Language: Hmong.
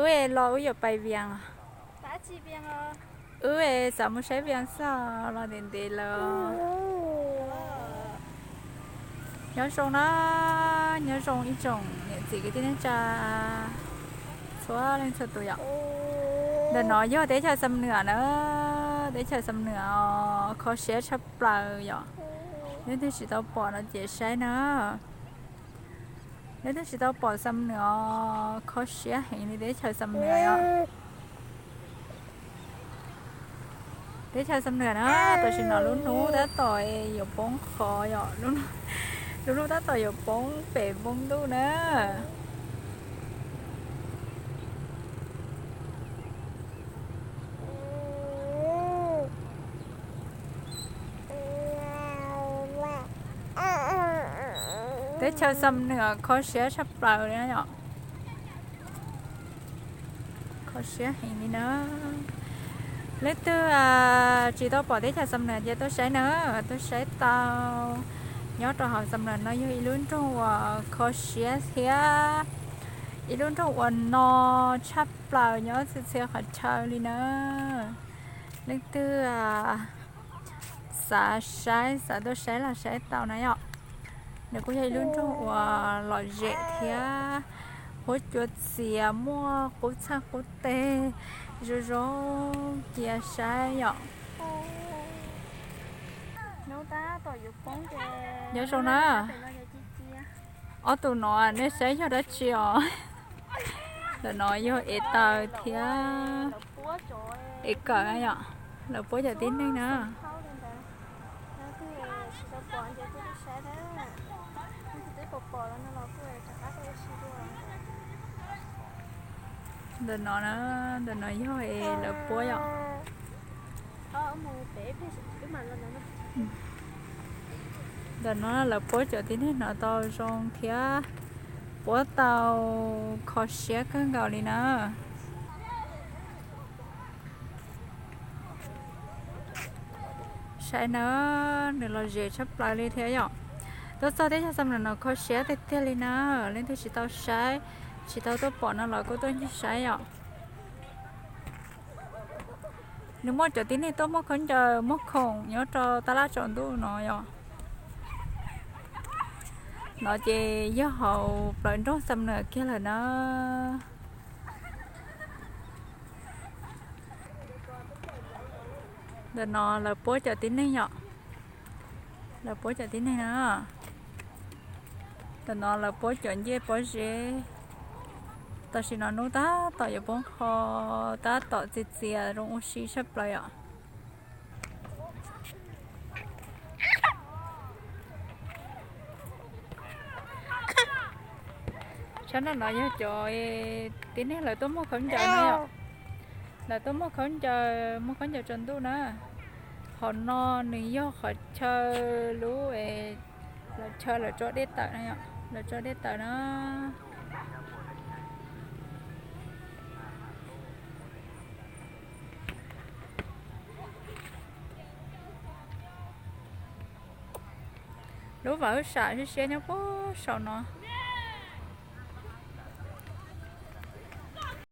Wb los wb yuav pais Vias. Wb xav mus saib Vias xwb, los ntev ntev lawm. Nyob zoo na, nyob zoo ib tsoom niam txiv kwv tij neej tsa txhua leej txhua tus yom. Ntawm no yog teb chaws Xam Nuam na, teb chaws Xam Nuam kho siab tshaj plaws yom. Leej twg tsis tau pom no ces saib na. Leej twg tsis tau pom Xam Nuam os, kho siab heev li teb chaws Xam Nuam yom. Teb chaws Xam Nuam na, tam sim no lub hnub tab tom yuav poob qho yom, lub hnub tab tom yuav poob pem npoo ntuj na. Teb chaws Xam Nuam kho siab tshaj plaws li yom. Kho siab heev li na. Leej twg tsis tau pom teb chaws Xam Nuam ces tuaj saib na, tuaj saib tau. Nyob rau hauv Xam Nuam no yog ib lub nroog uas kho siab thiab ib lub nroog uas no tshaj plaws nyob txhia txhia qhov chaw li na. Leej twg xav saib, xav tuaj saib los saib tau na yom. Nws kuj yog ib lub nroog uas lom zem thiab huab cua txias, muaj qub txheej qub teg zoo zoo cia saib yom. Nyob zoo na. Ob tug no nej saib yog dab tsi os? Ntawm no yog ev taws thiab ev kawm na yom, lawv puab cov tib neeg na. Ntawm no na, ntawm no yog es lawv puab yom. Ntawm no lawv puab cov tib neeg no tau zoo thiab puab tau kho siab kawg nkaus li na. Saib na, nws lom zem tshaj plaws li thiab yom. Tuaj txog teb chaws Xam Nuam no kho siab tiag tiag li na. Leej twg tsis tau saib, tsis tau tuaj pom no los kuj tuaj ncig saib yom. Nws muaj cov tib neeg tuaj muag khaub ncaws muag khoom nyob rau tab laj tsaus ntuj no yom. No ces yog hauv plawv nroog Xam Nuam kiag lawm na. Ntawm no lawv puab cov tib neeg yom. Lawv puab cov tib neeg na. Ntawm no lawv puab cov ncej pob zeb. Tam sim no hnub tab tom yuav poob qho, tab tom txias txias zoo ua si tshaj plaws yom. Sab no no yog cov tib neeg lawv tuaj muag khaub ncaws na yom. Lawv tuaj muag khaub ncaws, muag khaub ncaws tsaus ntuj na. Qhov no nws yog qhov chaw lub, lawv chaw lawv tso dej tawm na yom, lawv tso dej tawm na. Lub vam hwj sam siab siab nyob puag saum no.